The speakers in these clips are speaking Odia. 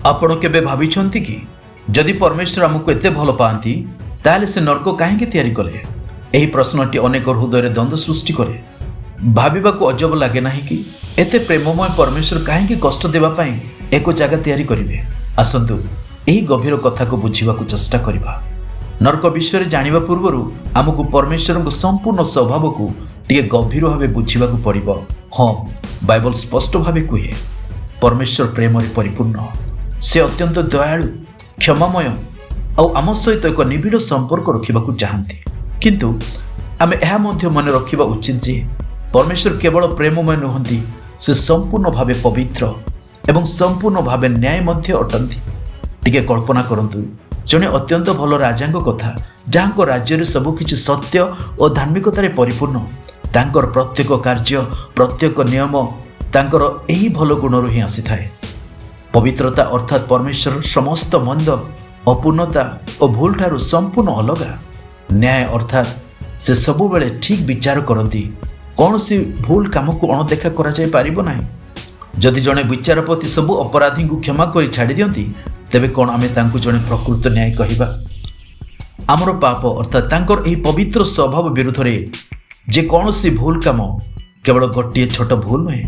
ଆପଣ କେବେ ଭାବିଛନ୍ତି କି, ଯଦି ପରମେଶ୍ୱର ଆମକୁ ଏତେ ଭଲ ପାଆନ୍ତି, ତାହେଲେ ସେ ନର୍କ କାହିଁକି ତିଆରି କଲେ? ଏହି ପ୍ରଶ୍ନଟି ଅନେକ ହୃଦୟରେ ଦ୍ୱନ୍ଦ୍ୱ ସୃଷ୍ଟି କରେ। ଭାବିବାକୁ ଅଜବ ଲାଗେ ନାହିଁ କି, ଏତେ ପ୍ରେମମୟ ପରମେଶ୍ୱର କାହିଁକି କଷ୍ଟ ଦେବା ପାଇଁ ଏକ ଜାଗା ତିଆରି କରିବେ? ଆସନ୍ତୁ, ଏହି ଗଭୀର କଥାକୁ ବୁଝିବାକୁ ଚେଷ୍ଟା କରିବା। ନର୍କ ବିଷୟରେ ଜାଣିବା ପୂର୍ବରୁ ଆମକୁ ପରମେଶ୍ୱରଙ୍କ ସମ୍ପୂର୍ଣ୍ଣ ସ୍ୱଭାବକୁ ଟିକେ ଗଭୀର ଭାବେ ବୁଝିବାକୁ ପଡ଼ିବ। ହଁ, ବାଇବଲ ସ୍ପଷ୍ଟ ଭାବେ କୁହେ, ପରମେଶ୍ୱର ପ୍ରେମରେ ପରିପୂର୍ଣ୍ଣ। ସେ ଅତ୍ୟନ୍ତ ଦୟାଳୁ, କ୍ଷମାମୟ ଆଉ ଆମ ସହିତ ଏକ ନିବିଡ଼ ସମ୍ପର୍କ ରଖିବାକୁ ଚାହାନ୍ତି। କିନ୍ତୁ ଆମେ ଏହା ମଧ୍ୟ ମନେ ରଖିବା ଉଚିତ ଯେ ପରମେଶ୍ୱର କେବଳ ପ୍ରେମମୟ ନୁହନ୍ତି, ସେ ସମ୍ପୂର୍ଣ୍ଣ ଭାବେ ପବିତ୍ର ଏବଂ ସମ୍ପୂର୍ଣ୍ଣ ଭାବେ ନ୍ୟାୟ ମଧ୍ୟ ଅଟନ୍ତି। ଟିକେ କଳ୍ପନା କରନ୍ତୁ ଜଣେ ଅତ୍ୟନ୍ତ ଭଲ ରାଜାଙ୍କ କଥା, ଯାହାଙ୍କ ରାଜ୍ୟରେ ସବୁକିଛି ସତ୍ୟ ଓ ଧାର୍ମିକତାରେ ପରିପୂର୍ଣ୍ଣ। ତାଙ୍କର ପ୍ରତ୍ୟେକ କାର୍ଯ୍ୟ, ପ୍ରତ୍ୟେକ ନିୟମ ତାଙ୍କର ଏହି ଭଲ ଗୁଣରୁ ହିଁ ଆସିଥାଏ। ପବିତ୍ରତା ଅର୍ଥାତ୍ ପରମେଶ୍ୱର ସମସ୍ତ ମନ୍ଦ, ଅପୂର୍ଣ୍ଣତା ଓ ଭୁଲଠାରୁ ସମ୍ପୂର୍ଣ୍ଣ ଅଲଗା। ନ୍ୟାୟ ଅର୍ଥାତ୍ ସେ ସବୁବେଳେ ଠିକ୍ ବିଚାର କରନ୍ତି। କୌଣସି ଭୁଲ କାମକୁ ଅଣଦେଖା କରାଯାଇ ପାରିବ ନାହିଁ। ଯଦି ଜଣେ ବିଚାରପତି ସବୁ ଅପରାଧୀଙ୍କୁ କ୍ଷମା କରି ଛାଡ଼ି ଦିଅନ୍ତି, ତେବେ କ'ଣ ଆମେ ତାଙ୍କୁ ଜଣେ ପ୍ରକୃତ ନ୍ୟାୟ କହିବା? ଆମର ପାପ ଅର୍ଥାତ୍ ତାଙ୍କର ଏହି ପବିତ୍ର ସ୍ୱଭାବ ବିରୁଦ୍ଧରେ ଯେକୌଣସି ଭୁଲ କାମ କେବଳ ଗୋଟିଏ ଛୋଟ ଭୁଲ ନୁହେଁ,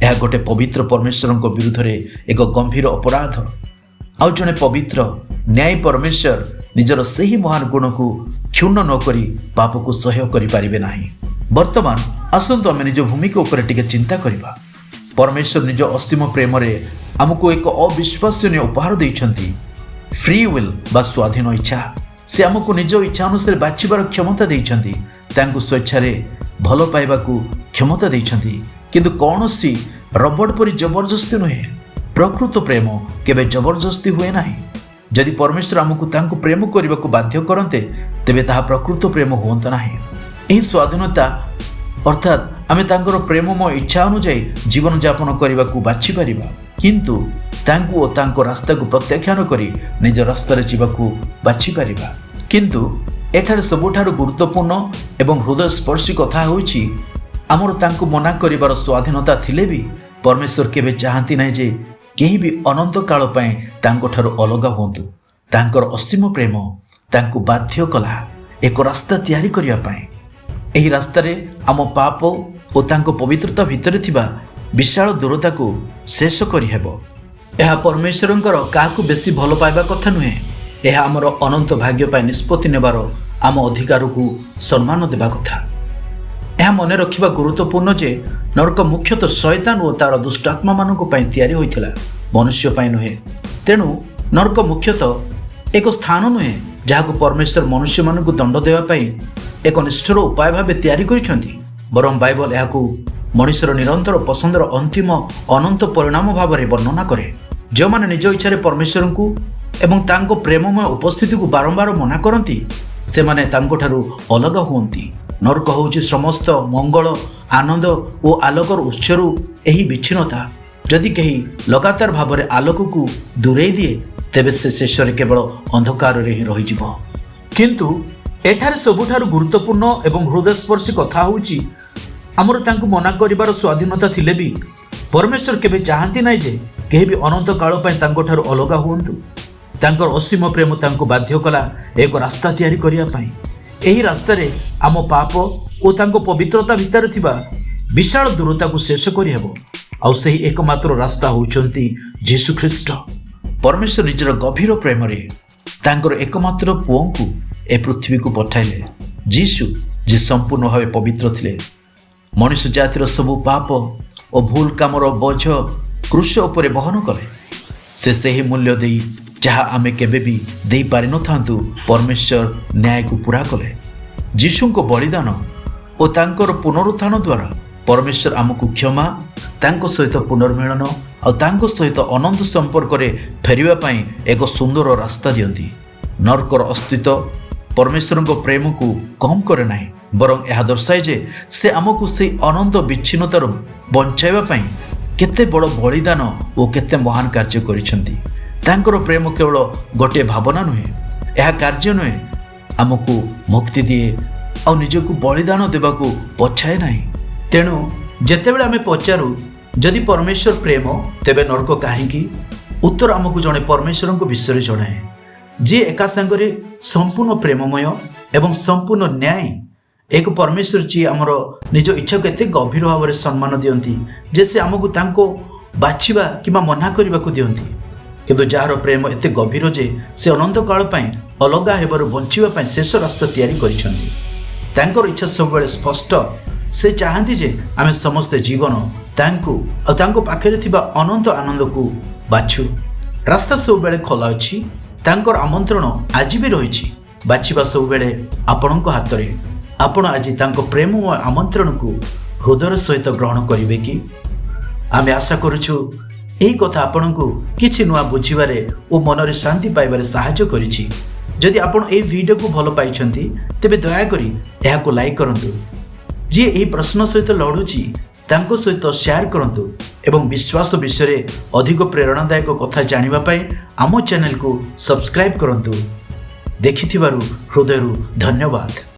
ଏହା ଗୋଟେ ପବିତ୍ର ପରମେଶ୍ୱରଙ୍କ ବିରୁଦ୍ଧରେ ଏକ ଗମ୍ଭୀର ଅପରାଧ। ଆଉ ଜଣେ ପବିତ୍ର ନ୍ୟାୟ ପରମେଶ୍ୱର ନିଜର ସେହି ମହାନ ଗୁଣକୁ କ୍ଷୁଣ୍ଣ ନ କରି ପାପକୁ ସହ୍ୟ କରିପାରିବେ ନାହିଁ। ବର୍ତ୍ତମାନ ଆସନ୍ତୁ, ଆମେ ନିଜ ଭୂମିକା ଉପରେ ଟିକେ ଚିନ୍ତା କରିବା। ପରମେଶ୍ୱର ନିଜ ଅସୀମ ପ୍ରେମରେ ଆମକୁ ଏକ ଅବିଶ୍ୱାସନୀୟ ଉପହାର ଦେଇଛନ୍ତି, ଫ୍ରି will ବା ସ୍ୱାଧୀନ ଇଚ୍ଛା। ସେ ଆମକୁ ନିଜ ଇଚ୍ଛା ଅନୁସାରେ ବାଛିବାର କ୍ଷମତା ଦେଇଛନ୍ତି। ତାଙ୍କୁ ସ୍ୱେଚ୍ଛାରେ ଭଲ ପାଇବାକୁ କ୍ଷମତା ଦେଇଛନ୍ତି, କିନ୍ତୁ କୌଣସି ରବଟ ପରି ଜବରଦସ୍ତି ନୁହେଁ। ପ୍ରକୃତ ପ୍ରେମ କେବେ ଜବରଦସ୍ତି ହୁଏ ନାହିଁ। ଯଦି ପରମେଶ୍ୱର ଆମକୁ ତାଙ୍କୁ ପ୍ରେମ କରିବାକୁ ବାଧ୍ୟ କରନ୍ତେ, ତେବେ ତାହା ପ୍ରକୃତ ପ୍ରେମ ହୁଅନ୍ତା ନାହିଁ। ଏହି ସ୍ୱାଧୀନତା ଅର୍ଥାତ୍ ଆମେ ତାଙ୍କର ପ୍ରେମମୟ ଇଚ୍ଛା ଅନୁଯାୟୀ ଜୀବନଯାପନ କରିବାକୁ ବାଛିପାରିବା, କିନ୍ତୁ ତାଙ୍କୁ ଓ ତାଙ୍କ ରାସ୍ତାକୁ ପ୍ରତ୍ୟାଖ୍ୟାନ କରି ନିଜ ରାସ୍ତାରେ ଯିବାକୁ ବାଛିପାରିବା। କିନ୍ତୁ ଏଠାରେ ସବୁଠାରୁ ଗୁରୁତ୍ୱପୂର୍ଣ୍ଣ ଏବଂ ହୃଦୟସ୍ପର୍ଶୀ କଥା ହେଉଛି, ଆମର ତାଙ୍କୁ ମନା କରିବାର ସ୍ୱାଧୀନତା ଥିଲେ ବି ପରମେଶ୍ୱର କେବେ ଚାହାନ୍ତି ନାହିଁ ଯେ କେହି ବି ଅନନ୍ତ କାଳ ପାଇଁ ତାଙ୍କଠାରୁ ଅଲଗା ହୁଅନ୍ତୁ। ତାଙ୍କର ଅସୀମ ପ୍ରେମ ତାଙ୍କୁ ବାଧ୍ୟ କଲା ଏକ ରାସ୍ତା ତିଆରି କରିବା ପାଇଁ। ଏହି ରାସ୍ତାରେ ଆମ ପାପ ଓ ତାଙ୍କ ପବିତ୍ରତା ଭିତରେ ଥିବା ବିଶାଳ ଦୂରତାକୁ ଶେଷ କରିହେବ। ଏହା ପରମେଶ୍ୱରଙ୍କର କାହାକୁ ବେଶୀ ଭଲ ପାଇବା କଥା ନୁହେଁ। ଏହା ଆମର ଅନନ୍ତ ଭାଗ୍ୟ ପାଇଁ ନିଷ୍ପତ୍ତି ନେବାର ଆମ ଅଧିକାରକୁ ସମ୍ମାନ ଦେବା କଥା। ଏହା ମନେ ରଖିବା ଗୁରୁତ୍ୱପୂର୍ଣ୍ଣ ଯେ ନର୍କ ମୁଖ୍ୟତଃ ଶୟତାନ ଓ ତା'ର ଦୁଷ୍ଟାତ୍ମାମାନଙ୍କ ପାଇଁ ତିଆରି ହୋଇଥିଲା, ମନୁଷ୍ୟ ପାଇଁ ନୁହେଁ। ତେଣୁ ନର୍କ ମୁଖ୍ୟତଃ ଏକ ସ୍ଥାନ ନୁହେଁ, ଯାହାକୁ ପରମେଶ୍ୱର ମନୁଷ୍ୟମାନଙ୍କୁ ଦଣ୍ଡ ଦେବା ପାଇଁ ଏକ ନିଷ୍ଠୁର ଉପାୟ ଭାବେ ତିଆରି କରିଛନ୍ତି। ବରଂ ବାଇବଲ ଏହାକୁ ମଣିଷର ନିରନ୍ତର ପସନ୍ଦର ଅନ୍ତିମ ଅନନ୍ତ ପରିଣାମ ଭାବରେ ବର୍ଣ୍ଣନା କରେ। ଯେଉଁମାନେ ନିଜ ଇଚ୍ଛାରେ ପରମେଶ୍ୱରଙ୍କୁ ଏବଂ ତାଙ୍କ ପ୍ରେମମୟ ଉପସ୍ଥିତିକୁ ବାରମ୍ବାର ମନା କରନ୍ତି, ସେମାନେ ତାଙ୍କଠାରୁ ଅଲଗା ହୁଅନ୍ତି। ନର୍କ ହେଉଛି ସମସ୍ତ ମଙ୍ଗଳ, ଆନନ୍ଦ ଓ ଆଲୋକର ଉତ୍ସରୁ ଏହି ବିଚ୍ଛିନ୍ନତା। ଯଦି କେହି ଲଗାତାର ଭାବରେ ଆଲୋକକୁ ଦୂରେଇ ଦିଏ, ତେବେ ସେ ଶେଷରେ କେବଳ ଅନ୍ଧକାରରେ ହିଁ ରହିଯିବ। କିନ୍ତୁ ଏଠାରେ ସବୁଠାରୁ ଗୁରୁତ୍ୱପୂର୍ଣ୍ଣ ଏବଂ ହୃଦୟସ୍ପର୍ଶୀ କଥା ହେଉଛି, ଆମର ତାଙ୍କୁ ମନା କରିବାର ସ୍ୱାଧୀନତା ଥିଲେ ବି ପରମେଶ୍ୱର କେବେ ଚାହାନ୍ତି ନାହିଁ ଯେ କେହି ବି ଅନନ୍ତ କାଳ ପାଇଁ ତାଙ୍କଠାରୁ ଅଲଗା ହୁଅନ୍ତୁ। ତାଙ୍କର ଅସୀମ ପ୍ରେମ ତାଙ୍କୁ ବାଧ୍ୟ କଲା ଏକ ରାସ୍ତା ତିଆରି କରିବା ପାଇଁ। ଏହି ରାସ୍ତାରେ ଆମ ପାପ ଓ ତାଙ୍କ ପବିତ୍ରତା ଭିତରେ ଥିବା ବିଶାଳ ଦୂରତାକୁ ଶେଷ କରିହେବ। ଆଉ ସେହି ଏକମାତ୍ର ରାସ୍ତା ହେଉଛନ୍ତି ଯୀଶୁ ଖ୍ରୀଷ୍ଟ। ପରମେଶ୍ୱର ନିଜର ଗଭୀର ପ୍ରେମରେ ତାଙ୍କର ଏକମାତ୍ର ପୁଅଙ୍କୁ ଏ ପୃଥିବୀକୁ ପଠାଇଲେ। ଯୀଶୁ, ଯିଏ ସମ୍ପୂର୍ଣ୍ଣ ଭାବେ ପବିତ୍ର ଥିଲେ, ମଣିଷ ଜାତିର ସବୁ ପାପ ଓ ଭୁଲ କାମର ବୋଝ କ୍ରୁଶ ଉପରେ ବହନ କଲେ। ସେ ସେହି ମୂଲ୍ୟ ଦେଇ, ଯାହା ଆମେ କେବେ ବି ଦେଇପାରିନଥାନ୍ତୁ, ପରମେଶ୍ୱର ନ୍ୟାୟକୁ ପୂରା କଲେ। ଯୀଶୁଙ୍କ ବଳିଦାନ ଓ ତାଙ୍କର ପୁନରୁତ୍ଥାନ ଦ୍ୱାରା ପରମେଶ୍ୱର ଆମକୁ କ୍ଷମା, ତାଙ୍କ ସହିତ ପୁନର୍ମିଳନ ଆଉ ତାଙ୍କ ସହିତ ଅନନ୍ତ ସମ୍ପର୍କରେ ଫେରିବା ପାଇଁ ଏକ ସୁନ୍ଦର ରାସ୍ତା ଦିଅନ୍ତି। ନର୍କର ଅସ୍ତିତ୍ୱ ପରମେଶ୍ୱରଙ୍କ ପ୍ରେମକୁ କମ୍ କରେ ନାହିଁ, ବରଂ ଏହା ଦର୍ଶାଏ ଯେ ସେ ଆମକୁ ସେଇ ଅନନ୍ତ ବିଚ୍ଛିନ୍ନତାରୁ ବଞ୍ଚାଇବା ପାଇଁ କେତେ ବଡ଼ ବଳିଦାନ ଓ କେତେ ମହାନ କାର୍ଯ୍ୟ କରିଛନ୍ତି। ତାଙ୍କର ପ୍ରେମ କେବଳ ଗୋଟିଏ ଭାବନା ନୁହେଁ, ଏହା କାର୍ଯ୍ୟ ନୁହେଁ। ଆମକୁ ମୁକ୍ତି ଦିଏ ଆଉ ନିଜକୁ ବଳିଦାନ ଦେବାକୁ ପଛାଏ ନାହିଁ। ତେଣୁ ଯେତେବେଳେ ଆମେ ପଚାରୁ, ଯଦି ପରମେଶ୍ୱର ପ୍ରେମ, ତେବେ ନର୍କ କାହିଁକି? ଉତ୍ତର ଆମକୁ ଜଣେ ପରମେଶ୍ୱରଙ୍କ ବିଷୟରେ ଜଣାଏ, ଯିଏ ଏକା ସାଙ୍ଗରେ ସମ୍ପୂର୍ଣ୍ଣ ପ୍ରେମମୟ ଏବଂ ସମ୍ପୂର୍ଣ୍ଣ ନ୍ୟାୟ। ଏକ ପରମେଶ୍ୱର ଯିଏ ଆମର ନିଜ ଇଚ୍ଛାକୁ ଏତେ ଗଭୀର ଭାବରେ ସମ୍ମାନ ଦିଅନ୍ତି ଯେ ସେ ଆମକୁ ତାଙ୍କୁ ବାଛିବା କିମ୍ବା ମନା କରିବାକୁ ଦିଅନ୍ତି, କିନ୍ତୁ ଯାହାର ପ୍ରେମ ଏତେ ଗଭୀର ଯେ ସେ ଅନନ୍ତ କାଳ ପାଇଁ ଅଲଗା ହେବାରୁ ବଞ୍ଚିବା ପାଇଁ ଶେଷ ରାସ୍ତା ତିଆରି କରିଛନ୍ତି। ତାଙ୍କର ଇଚ୍ଛା ସବୁବେଳେ ସ୍ପଷ୍ଟ। ସେ ଚାହାନ୍ତି ଯେ ଆମେ ସମସ୍ତେ ଜୀବନ, ତାଙ୍କୁ ଆଉ ତାଙ୍କ ପାଖରେ ଥିବା ଅନନ୍ତ ଆନନ୍ଦକୁ ବାଛୁ। ରାସ୍ତା ସବୁବେଳେ ଖୋଲା ଅଛି। ତାଙ୍କର ଆମନ୍ତ୍ରଣ ଆଜି ବି ରହିଛି। ବାଛିବା ସବୁବେଳେ ଆପଣଙ୍କ ହାତରେ। ଆପଣ ଆଜି ତାଙ୍କ ପ୍ରେମମୟ ଆମନ୍ତ୍ରଣକୁ ହୃଦୟର ସହିତ ଗ୍ରହଣ କରିବେ କି? ଆମେ ଆଶା କରୁଛୁ, ଏହି କଥା ଆପଣଙ୍କୁ କିଛି ନୂଆ ବୁଝିବାରେ ଓ ମନରେ ଶାନ୍ତି ପାଇବାରେ ସାହାଯ୍ୟ କରିଛି। ଯଦି ଆପଣ ଏହି ଭିଡ଼ିଓକୁ ଭଲ ପାଇଛନ୍ତି, ତେବେ ଦୟାକରି ଏହାକୁ ଲାଇକ୍ କରନ୍ତୁ, ଯିଏ ଏହି ପ୍ରଶ୍ନ ସହିତ ଲଢ଼ୁଛି ତାଙ୍କ ସହିତ ସେୟାର କରନ୍ତୁ ଏବଂ ବିଶ୍ୱାସ ବିଷୟରେ ଅଧିକ ପ୍ରେରଣାଦାୟକ କଥା ଜାଣିବା ପାଇଁ ଆମ ଚ୍ୟାନେଲକୁ ସବସ୍କ୍ରାଇବ୍ କରନ୍ତୁ। ଦେଖିଥିବାରୁ ହୃଦୟରୁ ଧନ୍ୟବାଦ।